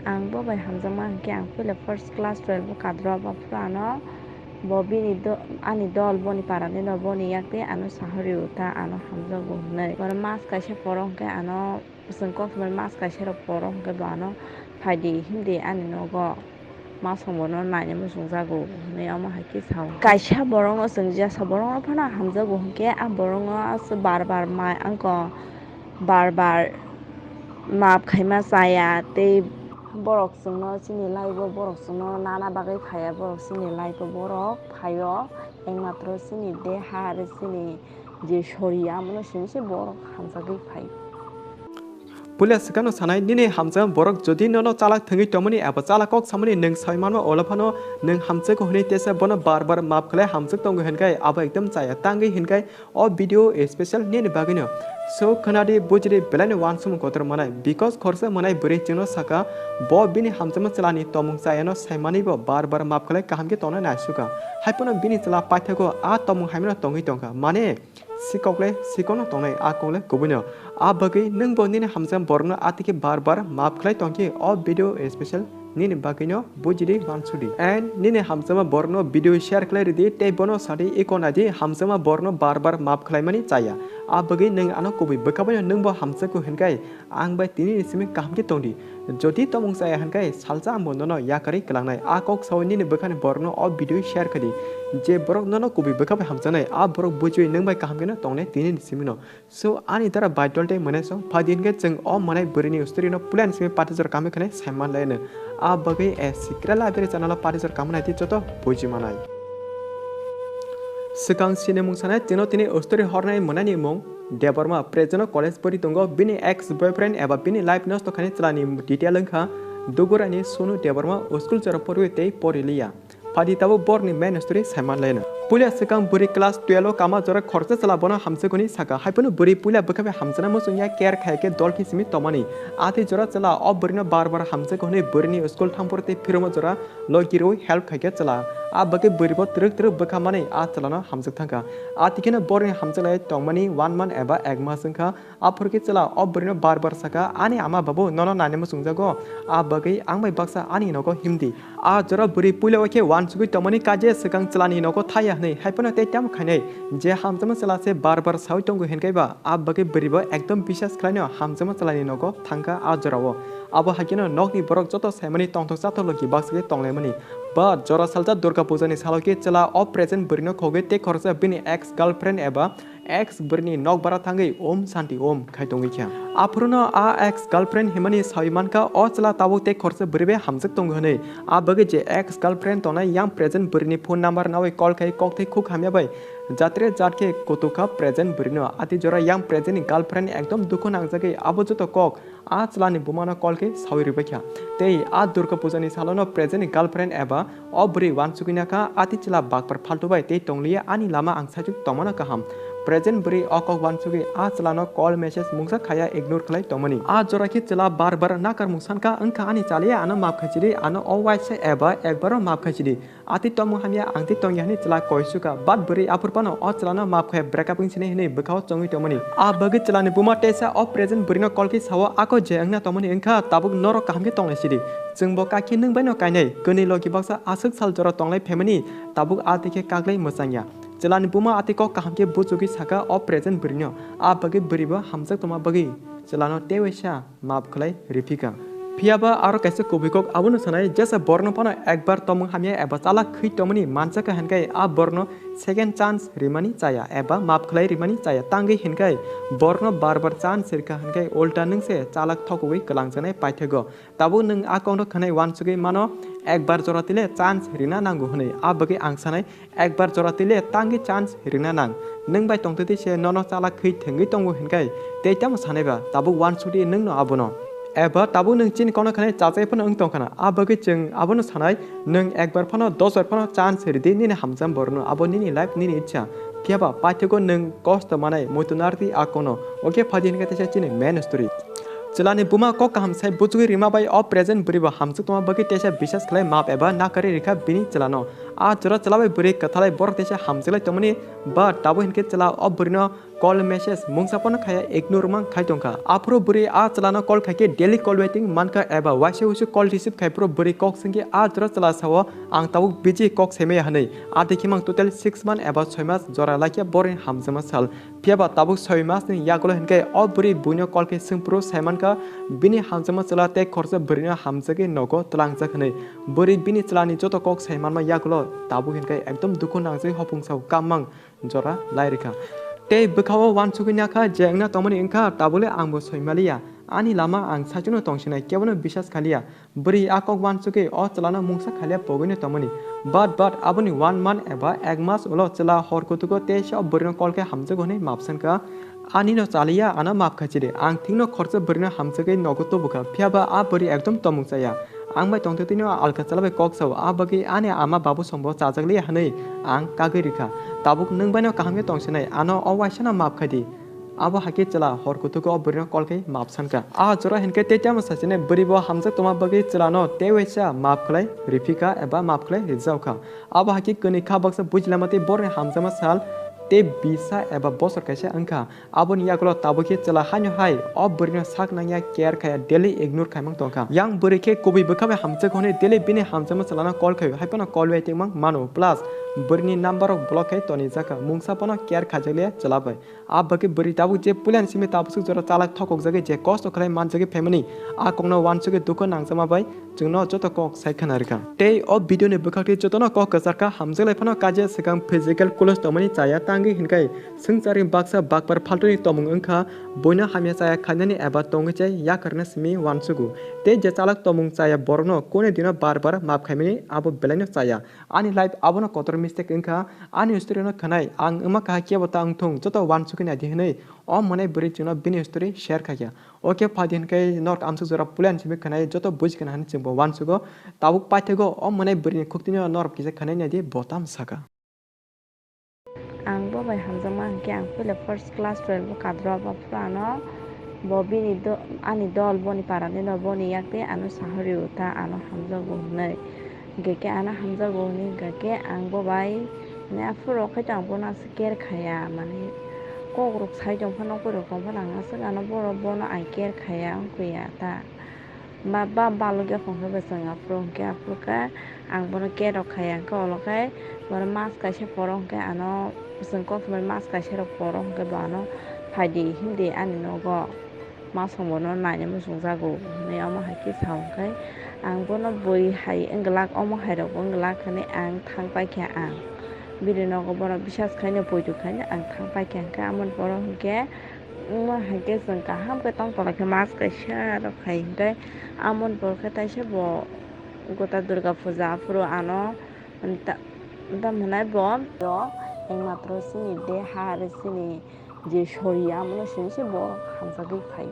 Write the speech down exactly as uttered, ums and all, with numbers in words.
Ang bo bai hamjakma hwnkhe ang puila first class twelve o kadrop, aphuru ano bo bini do-, ani dol boni parani no boni yak tei ano sahorio ta ano hamjakgo hwnwi. Bono mas kaisa poro hwnkhe ano bwswng kok samani mas kaisa rok poro hwnkhe bo ano phaidi himdi ani nogo. Masongbono naina muchungjago hwnwi omo hai khe sao. Kaisa borokno chwng jesa borokno phano hamjakgo hwnkhe a borokno aswk bar bar mai wngkha, bar bar maap khaima chaya tei borok chwngno chini life o borok chwngno nana bagwi phaiya, borok chini life o borok phaio, ekmatro chini deha are chini je sori, amono simi se borok hamjagwi phai. Puila swkangno sanai, nini hamjakma borok jodi nono chalak thwngwi tongmani eba chalak kok samani nwng sawi manma, olo phano nwng hamjakgo hwnwi tesa bono bar bar maap khlai hamjak tongo hwnkhai abo ekdom chaya tangwi hwnkhai o video special nini bagwino. So khwnadi bujidi belaino uansukmung kotor manai, because khorsa manai bwrwi chwngno saka bo bini hamjakma chwlani tongmung chayano saimanwi bo bar bar maap khlai kaham khe tongna naisukha. Haiphano bini chwla paithago a tongmung haimano tongwi tongkha, mane sikok le sikokno tongnai, a kok le kubuino. A bagwi nwng bo nini hamjakma borokno a tike bar bar maap khlai tongkhe o video special nini bagwino bujidi uansukdi. And nini hamjakma borokno video share khlai ridi tei bono sadi iko naidi hamjakma borokno bar bar maap khlaimani chaya. A bagwi nwng ano kubui bwkha baino nwng bo hamjakgo hwnkhai ang bai tini ni simi kaham khe tongdi. Jodi tongmung chaya hwnkhai salsa ang bo nono yakarwi kwlangnai. A kok sawi nini bwkhani borokno o video share khaidi. Je borok nono kubui bwkha bai hamjaknai, a borok bujiwi nwng bai kaham kheno tongnai tini ni simino. So ani dara bai dol tei mwnai song phaidi hwnkhe chwng o mwnai bwrwini story no puila ni simi party jora kamwi khwnai saiman laino. A bagwi a secret library channel o party jora kamwi naidi joto buji manai. Swkang sinimung sanai chwngno tini story hornai mwnani mung Debbarma, present o college pori tongo, bini ex boyfriend eba bini life nosto khaini chwlani detail wngkha Dugurani Sonu Debbarma, school jora porwi tei poriliya. Phaidi tabuk borni main story saiman laino. Puila swkang bwrwi class twelve o kama jora khoroksa chwla bono hamjakgwi saka, haiphano bwrwi puila bwkha bai hamjakna muchungya care khaikhe dol khe simi tongmani. Atwi jora chwla o bwrwino bar bar hamjakgo hwnwi bwrwini school thangphuru tei phiruma jora logi rwi help khaikhe chwla. A bagwi bwrwibo twrwk twrwk bwkha manwi a chwlano hamjak thangkha. Atikheno borni hamjaknai tongmani one month eba ek mas wngkha. Aphuru khe chwla o bwrwino bar bar saka, "Ani ama babu nono naina muchungjago, a bagwi ang bai baksa ani nogo himdi." A jora bwrwi puila o khe uansugwi tongmani kaje swkang chwlani nogo thaya hwnwi, haiphano tei tamo khainai je hamjakma chwla se bar bar sawi tongo hwnkhe ba, a bagwi bwrwibo ekdom bisas khlaino hamjakma chwlani nogo thangkha a jorao. Abo haikheno nokni borok joto saimani tongthok chathok logi baksa khe tonglaimani. But jora salsa Durga Puja ni salo khe chwla o present bwrwino khogwi tei khoroksa bini ex girlfriend eba ex bwrwini nokbara thangwi Om Shanti Om khai tongwi kha. Aphuruno a ex girlfriend himani sawi mankha o chwla tabuk tei khoroksa bwrwi bai hamjak tongo hwnwi. A bagwi je ex girlfriend tongnai yang present bwrwini phone number nawi call khai kokthai khuk hamya bai jatre jat khe kutuk kha present bwrwino. Ati jora yang present ni girlfriend ekdom dukhu nangjagwi abo joto kok a chwlani bumano call khe sawi rwbaikha. Tei a Durga Puja ni salono present ni girlfriend eba o bwrwi uansugwi nakha, ati chwla bakpar phaltu bai tei tongliya, ani lama ang saichuk tongmano kaham. Present bwrwi o kok uansugwi a chwlano call message mungsa khaya ignore khlai tongmani. A jora khe chwla bar bar nakarmung sankha, wngkha ani chaliya ano maaf khaisidi, ano o waisa eba ekbaro maaf khaisidi. Atwi tongmung hamya, ang twi tongya hwnwi chwla koi sukha, but bwrwi aphuru phano o chwlano maaf khai breakup wng sinai hwnwi bwkhao chongwi tongmani. A bagwi chwlani buma teisa o present bwrwino call khe sao, "Ako je wngna tongmani wngkha, tabuk norok kaham khe tonglai sidi. Chwngbo kakhe nwng baino kainai, kwnwi logi baksa aswk sal jora tonglai phaimani, tabuk a twi khe kaglai mwchangya." Chwlani buma atwi kok kaham khe buchugwi sakha o present bwrwino, a bagwi bwrwibo hamjak tongma bagwi chwlano tewaisa maaf khlai riphi kha. Phiya ba aro kaisa kubui kok abono sanai, jesa borokno phano ekbar tongmung hamya eba chalak khwi tongmani mansa kha hwnkhai a borokno second chance rimani chaya eba maaf khlai rimani chaya, tangwi hwnkhai borokno bar bar chance rikha hwnkhai ulta nwng se chalak thokugwi kwlangjaknai paithago. Tabuk nwng a kokno khwnai uansugwi mano, ekbar jora tile chance rina nango hwnwi. A bagwi ang sanai, ekbar jora tile tangwi chance rina nang. Nwng bai tongtwtwi se nono chalak khwi thwngwi tongo hwnkhai tei tamo sanaiba, tabuk uansukdi nwngno abono. Eba tabuk nwng chini kokno khwnai chachai phano wng tongkhana. A bagwi chwng abono sanai, nwng ekbar phano dos bar phano chance ridi nini hamjak borokno, abo nini life, nini ichha. Phiya ba paithago nwng kosto manai muitu narwdi a kokno. Oke, phaidi hwnkhe teisa chini main story. Chwlani buma kok kaham sai buchugwi rima bai o present bwrwi bo hamjak tongma bagwi teisa bisas khlai maaf eba nakarwi rikha bini chwlano. A jora chwla bai bwrwi kwthalai borok teisa hamjaklai tongmani, but tabuk hinkhe chwla o bwrwino Call message mungsa phano khaya ignore mang khai tongkha. Aphuru bwrwi a chwlano call khaikhe daily call waiting mankha eba waisa wuisu call receive khaiphuru bwrwi kok swngkhe a jora chwla sao, "Ang tabuk busy, kok saimaya," hwnwi. A dekhe mang total six month eba soi mas jora laikha boroni hamjakma sal. Phiyaba tabuk soi masni yagulo hinkhe o bwrwi buino call khe swngphuru saimankha bini hamjakma chwla tei khoroksa bwrwino hamjagwi nogo twlangjak hwnwi. Bwrwi bini chwlani joto kok saimanma yagulo tabuk hinkhe ekdom dukhu nangjagwi hopung sao kammang jora lai rikha. Tei bwkhao uansugwi nakha je wngna tongmani wngkha, tabukle angbo soimaliya. Ani lama ang saichungno tongsinai, kebono bisas khaliya. Bwrwi a kok uansugwi o chwlano mungsa khaliya pogwino tongmani. But, but, aboni one month eba ek mas ulo chwla hor kutugo teisa o bwrwino call khe hamjago hwnwi map sankha. Ani no chaliya, ano map khaisidi. Ang thikno khoroksa bwrwino hamjagwi nogo tubukha, phiyaba a bwrwi ekdom tomung chaya. Ang bai tongtwtwino alka chwla bai kok sao, a bagwi ani ama babu songbo chajak liya hwnwi ang kagwi rikha. Tabuk nwng baino kaham khe tongsinai, ano o waisano map khaidi. Abo hakhe chwla hor kutugo o bwrwino call khe map sankha. A jora hinkhe tei tamo sachinai bwrwibo hamjak tongma bagwi chwlano tei waisa map khlai riphikha eba map khlai rijao kha. Abo hakhe kwnwi kha baksa bujilamatwi boroni hamjakma sal tei bisa eba bosor kaisa wngkha. Aboni yagulo tabuk khe chwla haino hai o bwrwino sak nangya, care khaya, daily ignore khaimang tongkha. Yang bwrwi khe kubui bwkha bai hamjak hwnwi daily bini hamjakma chwlano call khaio, hai phano call waiting mang mano, plus bwrwini number rok block khai tonijak kha, mungsa phano care khaijakliya chwla bai. A bagwi bwrwi tabuk je puilani simi tabuk swk jora chalak thokokjagwi je kosto khlai manjagwi phaimani, a kokno uansugwi dukhu nangjakma bai chwngno joto kok sai khna rwkha. Tei o video ni bwkhak twi jotono kok kwchar kha, hamjak lai phano kaje swkang physical close tongmani chaya tangwi hinkhai swngcharni baksa bakpar phaltuni tomung wngkha, buino hamya chaya khainani eba tongwi chai yakarna simi uansugo. Tei je chalak tomung chaya borokno kune dino bar bar map khaimani abo belaino chaya. Ani life abono kotor mistake wngkha, ani story no khwnai ang wngma kaha kebo ta wngthung joto uansugwi naidi hwnwi o mwnai bwrwi chwngno bini story share khaikha. O khe phaidi hwnkhe norok amsuk jora puilani simi khwnai joto buji khna hwnwi chwngbo uansugo. Tabuk paithago o mwnai bwrwini khuktwino norok kisa khwnai naidi bo tamo sakha. Ang bo bai hamjakma hwnkhe ang puila first class twelve o kadro abo phuru ano bo bini do-, ani dol boni parani no boni yak tei ano sahorio ta ano hamjago hwnwi. Hwnkhe khe ano hamjago hwnwi hwnkha khe ang bo bai hwnwi aphuru rok khai to ang bono aswk care khaya mani kok rok sai tong phano nokoi rok tong phano ang aswk ano borok bono I care khaya wngkha ya ta. Ba, ba balok ya phone khe bwswng aphuru hwnkhe aphuru khe ang bono care rok khaya hwnkhe olo khai bono mas kaisa poro hwnkhe ano bwswng kok samani mas kaisa rok poro hwnkhe bo ano phaidi hindi ani nogo. Ma songbono naina muchungjago hinwi omo hai khe sa hwnkhe ang bono bui hai wngwlak omo hai rokbo wngwlak hinwi ang thang paikha ang. Bini nogo bono bisas khaino poito khaino ang thang paikha hwnkhe amoni poro hwnkhe wngma hai khe chwng kaham khe tong tonglaikha mas kaisa rok hai hwnkhe amoni poro khe taisa bo gota durga puja aphuru ano ta-, tamo hwnai bo. Bo ekmatro chini deha are chini je sori amono simi se bo hamjagwi phai.